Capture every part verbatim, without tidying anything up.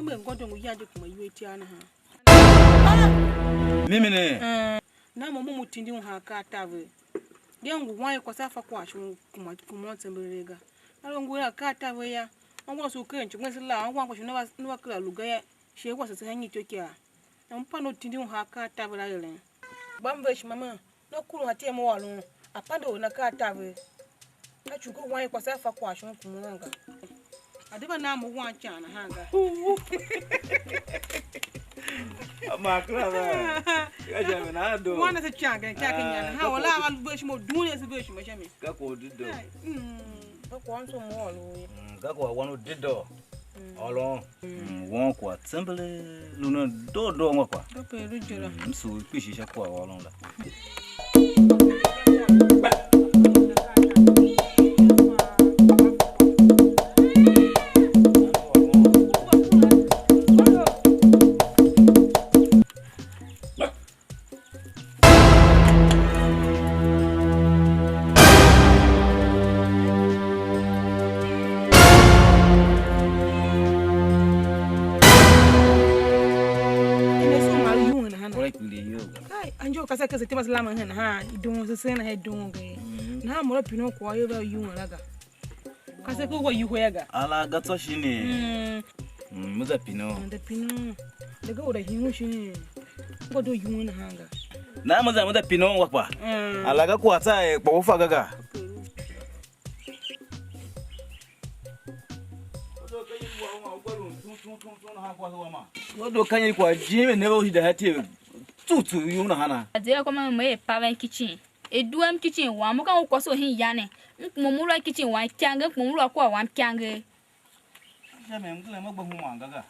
Mbe ngôndo ngu yan je kuma iwer itiar nahan. Mimi ne? Mm. Na mo mo mo tindi un ha ka taver. Ye ngu wan ye kwase a fa kwagh shon kuma kuma tsembelegh ga. Na lo ngu a ka taver ya. Wan kwase u ken chugwen se la, wan kwase na va na va kera lu ga ya. Shi kwase se ha nyi ityôkyaa. Na mo pan u tindi un ha ka taver a eren. Gba m ver ishima mer, na kurun atem u ôron, a pande or na ka a taver. Ka cuku wanye kwase a fa kwagh shon kuma wan ga. A de mba nan mo wan ican nahan ga. Ma kera ve. Ka sha mi nan do. Wan ase ican ga, ican ga nya nahan. Wala a va ver ishima u dughun ase ver ishima sha mi. Ka kwagh u dedoo. Mm, ka kwagh m so mo ôron ye. Mm, ka kwagh wan u dedoo. Ôron. Mm, won kwagh tsembelee, lu nen doo doo ungwa kwagh. Kape lu je la. Mm, m sugh kpishi sha kwaghôron la. Ine sum ma lu yuwen nahan. Ora kpiligh iyol ga. Kai, anjo kasa kese tema se lamen hen nahan, i dun se sen nahan i dun ge. Mm. Nahan mo la pine u kwagh yô, vea yuwen la ga. Kase ke ua yuhwe ga. Ala ga tsô shin ne. Mm. Mm, me za pine u. Mm, de pine u. De ga u da hii u shin ne. Ngô do yuhwe nahan ga. Na me za me za pine u wa kpa. Mm. Ala ga kwagh tsa er kpa u fa ga ga. Ngô do ka nyi kwagh jime ne ve u hide ha tie tsu tsu yu nahana. Adia kôman me er paven kicin. I duem kicin wam, mo ka u kwase u hen ya ne. M kuma m lu a kicin wam ikange, m kuma m lu a kwagh wam ikange. Sha mi, m gema ma gbe human ga ga.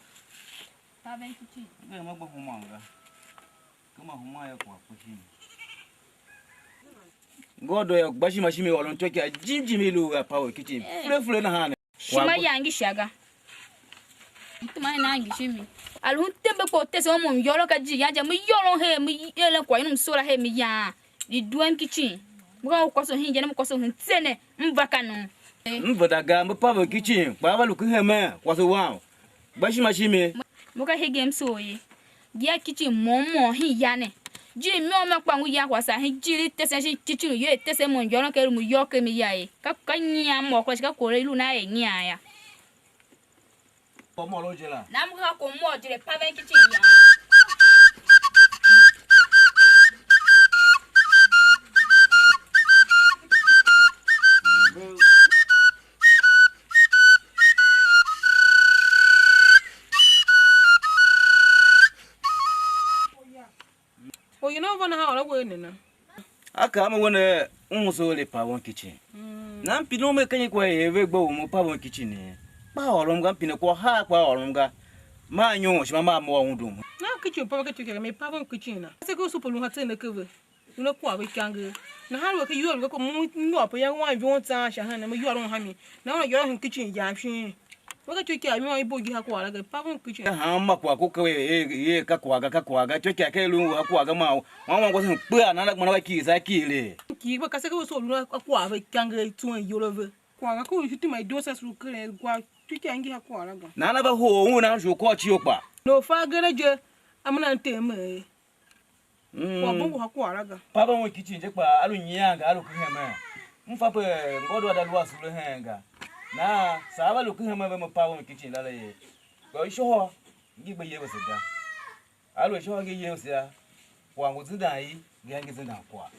Paven kicin. M gema ma gbe human ga. Gema human ya kwagh kpe shin. Ngôdo ya gba shima shima i ôron ityôkyaa jim jim i lu a paven kicin. Eh. Fure fure nahan ne. Ishima yange sha ga. M tema hen angev shimi. A lu m tembe kpa u tesen mo m yôron ka jighyan je, me yôron her, me eren kwagh yen m sora her, me yaan. I duem kicin. Me ka u kwase u hingen, me kwase u hen tsene, m va kan u. M venda ga, me paven kicin, kpa a va lu ken hemen, kwase wam. Gba shima shimi. Mo ka hegen m soo ye. Dia kicin môm môm hen ya ne. Jir môm môm kpa ngu yan kwase a hen jir i tesen shin kicin u ior i tesen mo m yôron ken mo yôr ken me ya ye. Ka, ka nyian mô kera shi ka kore i lu na er nyian ya. Kômôr je la. Nam ka kômôr je le paven kicin ya. Or yen a va nahan or a wer nena? A kaa a mo we ne, un se u le paven kicin. Mm. Nan pine u me ka nyi kwagh er ve gbe u mo paven kicin ne? Kpa ôron ga, m pine kwagh haa kpa ôron ga. Maa nyon shi ma maa mo a undum. Nan kicin u paven kicin kera me paven kicin na. Se ke u supe lu ha tsen ne ke ve. Una kwagh ve ikange. Nahan lu ke iyol ve ko mu nyôr pe yange wan ivon tsan sha hen, me yôr un ha mi. Nahan una yôr hen kicin yam shin. Ve ka ityôkyaa i môm i bo ngi ha kwagh la ga, paven kicin. Hanma kwagh ku ka er, er, er ka kwagh ga, ka kwagh ga. Ityôkyaa ka i lu u ha kwagh ga, man wan wan kwase hen kpaa, nan la gema na va kighir se a kighir. Kighir ve, ka se ke ve soo lu a kwagh ve ikange i tswen iyol a ve. Kwagh ga ku u shi tema i doo se a sule keren gwa, ityôkyaa ngi ha kwagh la ga. Nan a va hoo un a shi u kôr cio kpa. Ne u fa agee la je, a me nan tem er. Mm. Kwagh bo ngu ha kwagh la ga. Paven un kicin je kpa a lu nyian ga, a lu ken hemen. M fa pe ngôdo a da lu a sule hen ga. Nahan saa va lu ken hemen ve me paven un kicin la la ye. Kpa u ishôhô ngi gbe yevese ga. A lu ishôhô ngi yevese a, kwagh ngu zendan i, ngi a ngi zendan kwagh.